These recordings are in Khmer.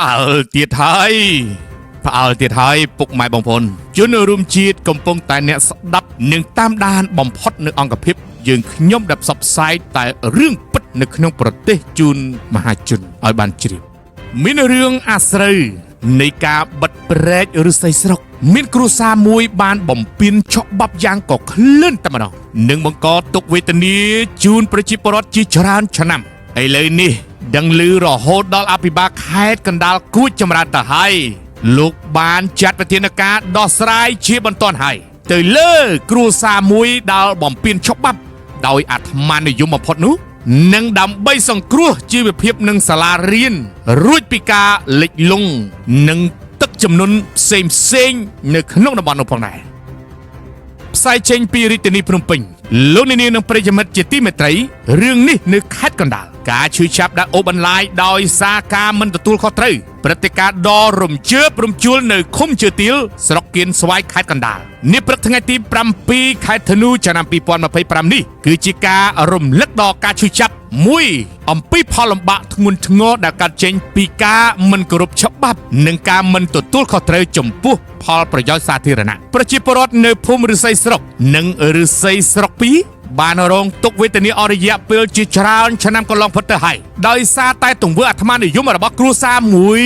ផ្អើលទៀតហើយផ្អើលទៀតហើយពុកម៉ែបងប្អូនជនរួមជាតិកំពុងតែអ្នកស្ដាប់និងតាមដានបំផុតនៅអង្គភាពយើងខ្ញុំដែលផ្សព្វផ្សាយតែរឿងពិតនៅក្នុងប្រទេសជូនមហាជនឲ្យបានជ្រាបមានរឿងអាស្រូវនៃការបិទព្រែកឫស្សីស្រុក មានគ្រួសារមួយបានបំពេញច្បាប់យ៉ាងក៏ក្លឿនតែម្ដងនិងបង្កទុក្ខវេទនាជូនប្រជាពលរដ្ឋជាច្រើនឆ្នាំឥឡូវនេះដឹងឮរហូតដល់អភិបាលខេត្តកណ្ដាលគួចចម្រើនទៅហើយលោកបានចាត់វិធានការដោះស្រាយជាបន្ទាន់ហើយទៅលើគ្រួសារមួយដែលបំពេញច្បាប់ដោយអាត្មានិយមបំផុតនោះនិងដើម្បីសង្គ្រោះជីវភាពនិងសាលារៀនរួចពីការលិចលង់និងទឹកជំនន់ផ្សេងផ្សេងៗនៅក្នុងតំបន់នោះផងដែរ ផ្សាយចេញពីរាជធានីភ្នំពេញលោកនាងនិងប្រិយមិត្តជាទីមេត្រីរឿងនេះនៅខេត្តកណ្ដាលការឈឺចាប់ដែលអូសបន្លាយដោយសារការមិនទទួលខុសត្រូវព្រឹត្តិការណ៍ដ៏រំជើបរំជួលនៅឃុំជើទៀលស្រុកគៀនស្វាយខេត្តកណ្ដាលនាព្រឹកថ្ងៃទី7ខែធ្នូឆ្នាំ2025នេះគឺជាការរំលឹកដល់ការឈឺចាប់មួយអំពីផលលំបាកធ្ងន់ធ្ងរដែលកើតចេញពីការមិនគោរពច្បាប់និងការមិនទទួលខុសត្រូវចំពោះផលប្រយោជន៍សាធារណៈប្រជាពលរដ្ឋនៅភូមិឫស្សីស្រុកនិងឫស្សីស្រុក2បានរងទុក្ខវេទនាអស់រយៈពេលជាច្រើនឆ្នាំកន្លងផុតទៅហើយដោយសារតែទង្វើអាត្មានិយមរបស់គ្រួសារមួយ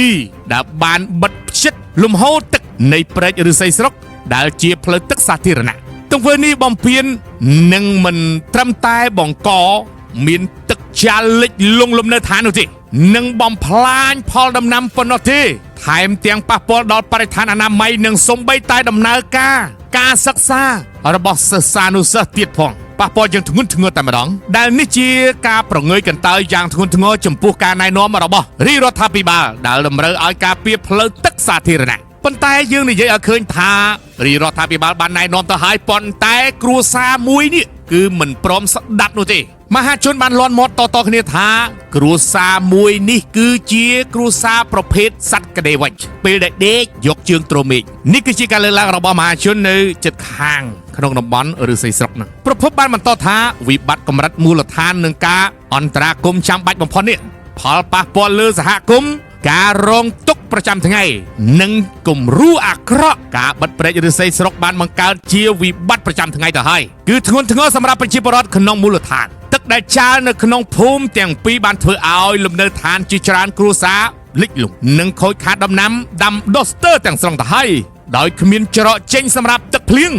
ដែលបានបិទផ្ចិតលំហូរទឹកនៃព្រែកឫស្សីស្រុកដែលជាផ្លូវទឹកសាធារណៈទង្វើនេះបំពេញនិងមិនត្រឹមតែបង្កមានទឹកចាលលិចលង់លំនៅឋាននោះទេនិងបំផ្លាញផលដំណាំប៉ុណ្ណោះទេថែមទាំងប៉ះពាល់ដល់បរិស្ថានអនាម័យនិងសំបីតែដំណើរការការសិក្សារបស់សិស្សានុសិស្សទៀតផងប៉ះពាល់យ៉ាងធ្ងន់ធ្ងរតែម្ដងដែលនេះជាការប្រងើយកន្តើយយ៉ាងធ្ងន់ធ្ងរចំពោះការណែនាំរបស់រាជរដ្ឋាភិបាលដែលតម្រូវឲ្យការពារផ្លូវទឹកសាធារណៈប៉ុន្តែយើងនិយាយឲ្យឃើញថារាជរដ្ឋាភិបាលបានណែនាំទៅហើយប៉ុន្តែគ្រួសារមួយនេះគឺមិនព្រមស្ដាប់នោះទេមហាជនបានលាន់មាត់តៗគ្នាថាគ្រួសារមួយនេះគឺជាគ្រួសារប្រភេទសត្វកដេវិចពេលដែលដេកយកជើងទ្រមេឃនេះគឺជាការលើកឡើងរបស់មហាជននៅជិតខាងក្នុងតំបន់ឫស្សីស្រុកហ្នឹងប្រភពបានបន្តថាវិបត្តិកម្រិតមូលដ្ឋាននឹងការអន្តរាគមន៍ចាំបាច់បំផុតនេះផលប៉ះពាល់លើសហគមន៍ការរងទុក្ខប្រចាំថ្ងៃនិងគំរូអាក្រក់ការបិទព្រែកឫស្សីស្រុកបានបង្កើតជាវិបត្តិប្រចាំថ្ងៃទៅហើយគឺធ្ងន់ធ្ងរសម្រាប់ប្រជាពលរដ្ឋក្នុងមូលដ្ឋានទឹកដែលចាលនៅក្នុងភូមិទាំងពីរបានធ្វើឲ្យលំនៅឋានជាច្រើនគ្រួសារលិចលង់និងខូចខាតដំណាំដាំដុះស្ទើរទាំងស្រុងទៅហើយដោយគ្មានច្រកចេញសម្រាប់ទឹកភ្លៀង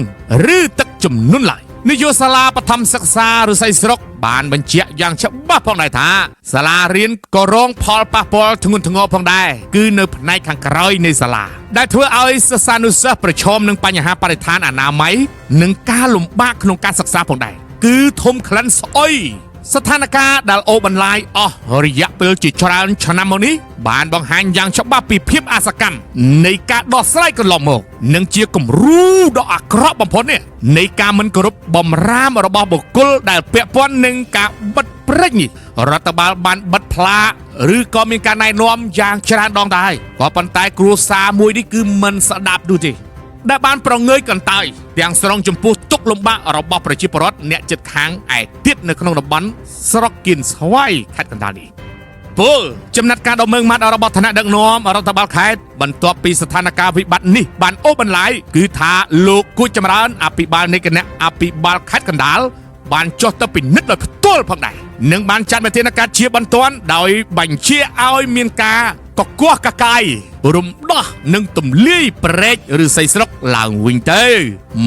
ឬទឹកជំនន់ឡើយនាយកសាលាបឋមសិក្សាឫស្សីស្រុកបានបញ្ជាក់យ៉ាងច្បាស់ផងដែរថាសាលារៀនក៏រងផលប៉ះពាល់ធ្ងន់ធ្ងរផងដែរគឺនៅផ្នែកខាងក្រោយនៃសាលាដែលធ្វើឲ្យសិស្សានុសិស្សប្រឈមនឹងបញ្ហាបរិស្ថានអនាម័យនិងការលំបាកក្នុងការសិក្សាផងដែរគឺធំក្លិនស្អុយស្ថានភាពដែលអូសបន្លាយអស់រយៈពេលជាច្រើនឆ្នាំមកនេះបានបង្ហាញយ៉ាងច្បាស់ពីភាពអសកម្មនៃការដោះស្រាយកន្លងមកនិងជាគំរូដ៏អាក្រក់បំផុតនេះនៃការមិនគោរពបំរាមរបស់បុគ្គលដែលពាក់ព័ន្ធនឹងការបិទព្រែកនេះរដ្ឋបាលបានបិទផ្លាកឬក៏មានការណែនាំយ៉ាងច្រើនដងដែរក៏ប៉ុន្តែគ្រួសារមួយនេះគឺមិនស្ដាប់នោះទេដែលបានប្រងើយកន្តើយទាំងស្រុងចំពោះទុក្ខលំបាករបស់ប្រជាពលរដ្ឋអ្នកជិតខាងឯទៀតនៅក្នុងតំបន់ស្រុកគៀនស្វាយខេត្តកណ្ដាលនេះពលចំណាត់ការដ៏ម៉ឺងម៉ាត់របស់ឋានៈដឹកនាំរដ្ឋបាលខេត្តបន្ទាប់ពីស្ថានភាពវិបត្តិនេះបានអូសបន្លាយគឺថាលោកគួចចម្រើនអភិបាលនៃគណៈអភិបាលខេត្តកណ្ដាលបានចុះទៅពិនិត្យដោយផ្ទាល់ផងដែរនិងបានចាត់វិធានការជាបន្ទាន់ដោយបញ្ជាឲ្យមានការកកោះកកាយរំដោះនិងទម្លាយព្រែកឫស្សីស្រុកឡើងវិញទៅ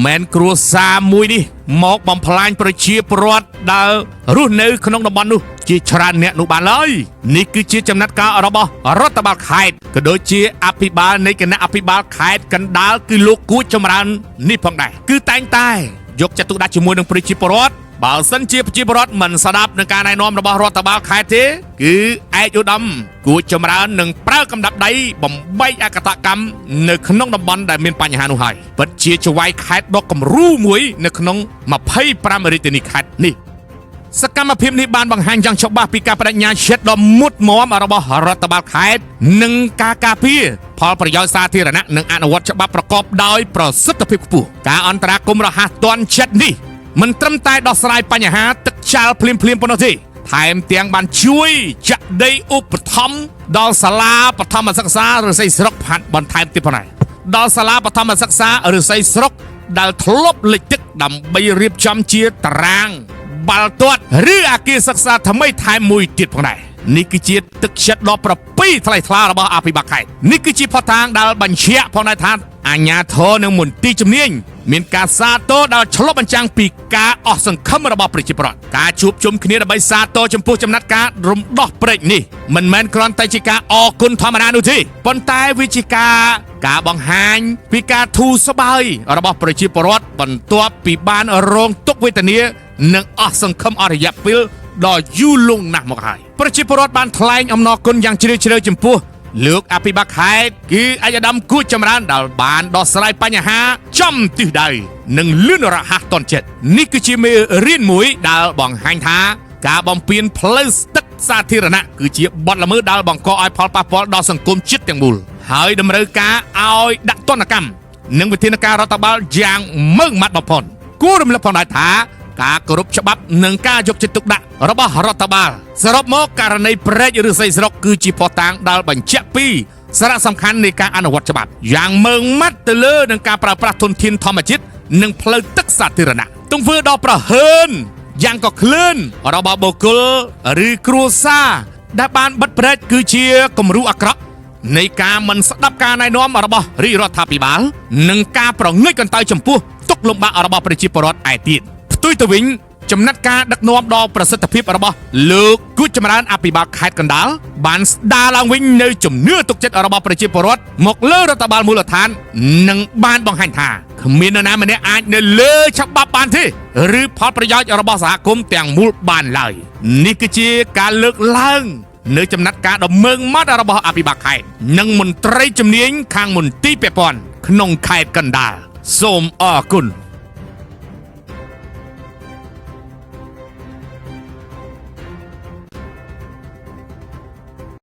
មិនគ្រួសារមួយនេះមកបំផ្លាញប្រជាពលរដ្ឋដែលរស់នៅក្នុងតំបន់នោះជាច្រើនអ្នកនោះបានឡើយនេះគឺជាចំណាត់ការរបស់រដ្ឋបាលខេត្តក៏ដូចជាអភិបាលនៃគណៈអភិបាលខេត្តកណ្ដាលគឺលោកគួចចម្រើននេះផងដែរគឺតែងតែយកចិត្តទុកដាក់ជាមួយនឹងប្រជាពលរដ្ឋបើសិនជាប្រជាពលរដ្ឋមិនស្ដាប់នឹងការណែនាំរបស់រដ្ឋបាលខេត្តទេគឺឯកឧត្តមគួចចម្រើននឹងប្រើកំដាប់ដៃបំបែកអកតកម្មនៅក្នុងតំបន់ដែលមានបញ្ហានោះហើយពិតជាចៅហ្វាយខេត្តដ៏គំរូមួយនៅក្នុង25រាជធានីខេត្តនេះសកម្មភាពនេះបានបង្ហាញយ៉ាងច្បាស់ពីការបដិញ្ញាចិត្តដ៏មុតមមរបស់រដ្ឋបាលខេត្តនិងការការពារផលប្រយោជន៍សាធារណៈនិងអនុវត្តច្បាប់ប្រកបដោយប្រសិទ្ធភាពខ្ពស់ការអន្តរាគមន៍រហ័សទាន់ចិត្តនេះមិនត្រឹមតែដោះស្រាយបញ្ហាទឹកចាលភ្លាមៗប៉ុណ្ណោះទេ ថែមទាំងបានជួយចាក់ដីឧបត្ថម្ភដល់សាលាបឋមសិក្សាឫស្សីស្រុកផាត់បន្ថែមទៀតផងដែរដល់សាលាបឋមសិក្សាឫស្សីស្រុកដែលធ្លាប់លិចទឹកដើម្បីរៀបចំជាតារាង បាល់ទាត់ឬអាគារសិក្សាថ្មីថែមមួយទៀតផងដែរនេះគឺជាទឹកចិត្តដ៏ប្រពៃថ្លៃថ្លារបស់អភិបាលខេត្តនេះគឺជាផុសតាងដែលបញ្ជាក់ផងដែរថាអាជ្ញាធរនិងមន្ទីរជំនាញមានការសាទរដែលឆ្លុះបញ្ចាំងពីការអស់សង្ឃឹមរបស់ប្រជាពលរដ្ឋការជួបជុំគ្នាដើម្បីសាទរចំពោះចំណាត់ការរំដោះព្រែកនេះមិនមែនគ្រាន់តែជាការអរគុណធម្មតានោះទេប៉ុន្តែវាជាការបង្ហាញពីការធូរស្បើយរបស់ប្រជាពលរដ្ឋបន្ទាប់ពីបានរងទុក្ខវេទនា និងអស់សង្ឃឹមអស់រយៈពេលដ៏យូរលង់ណាស់មកហើយប្រជាពលរដ្ឋបានថ្លែងអំណរគុណយ៉ាងជ្រាលជ្រៅចំពោះលោកអភិបាលខេត្តគឺឯកឧត្តមគួចចម្រើនដែលបានដោះស្រាយបញ្ហាចំទិសដៅនិងលឿនរហ័សទាន់ចិត្តនេះគឺជាមេរៀនមួយដែលបង្ហាញថាការបំពានផ្លូវស្ទឹកសាធារណៈគឺជាបទល្មើសដែលបង្កឲ្យផលប៉ះពាល់ដល់សង្គមជាតិទាំងមូលហើយតម្រូវការឲ្យដាក់ទណ្ឌកម្មនិងវិធានការរដ្ឋបាលយ៉ាងម៉ឺងម៉ាត់បំផុតគួររំលឹកផងដែរថា ការគោរពច្បាប់និងការយកចិត្តទុកដាក់របស់រដ្ឋបាលសរុបមកករណីព្រែកឫស្សីស្រុកគឺជាភស្តុតាងដែលបញ្ជាក់ពីសារៈសំខាន់នៃការអនុវត្តច្បាប់យ៉ាងម៉ឺងម៉ាត់ទៅលើនឹងការប្រើប្រាស់ធនធានធម្មជាតិនិងផ្លូវទឹកសាធារណៈទង្វើដ៏ប្រហើនយ៉ាងក៏ក្លឿនរបស់បុគ្គលឬគ្រួសារដែលបានបិទព្រែកគឺជាគំរូអាក្រក់ នៃការមិនស្ដាប់ការណែនាំរបស់រាជរដ្ឋាភិបាលនិងការប្រងើយកន្តើយចំពោះទុក្ខលំបាករបស់ប្រជាពលរដ្ឋឯទៀតផ្ទុយទៅវិញចំណាត់ការដឹកនាំដ៏ប្រសិទ្ធភាពរបស់លោកគួចចម្រើនអភិបាលខេត្តកណ្ដាលបានស្ដារឡើងវិញនៅជំនឿទុកចិត្តរបស់ប្រជាពលរដ្ឋមកលើរដ្ឋបាលមូលដ្ឋាននិងបានបង្ហាញថាគ្មាននរណាម្នាក់អាចនៅលើច្បាប់បានទេឬផលប្រយោជន៍របស់សហគមន៍ទាំងមូលបានឡើយនេះគឺជាការលើកឡើង នៅចំណាត់ការដ៏ម៉ឺងម៉ាត់របស់អភិបាលខេត្តនិងមន្ត្រីជំនាញខាងមន្ទីរពាក់ព័ន្ធក្នុងខេត្តកណ្ដាលសូមអរគុណ។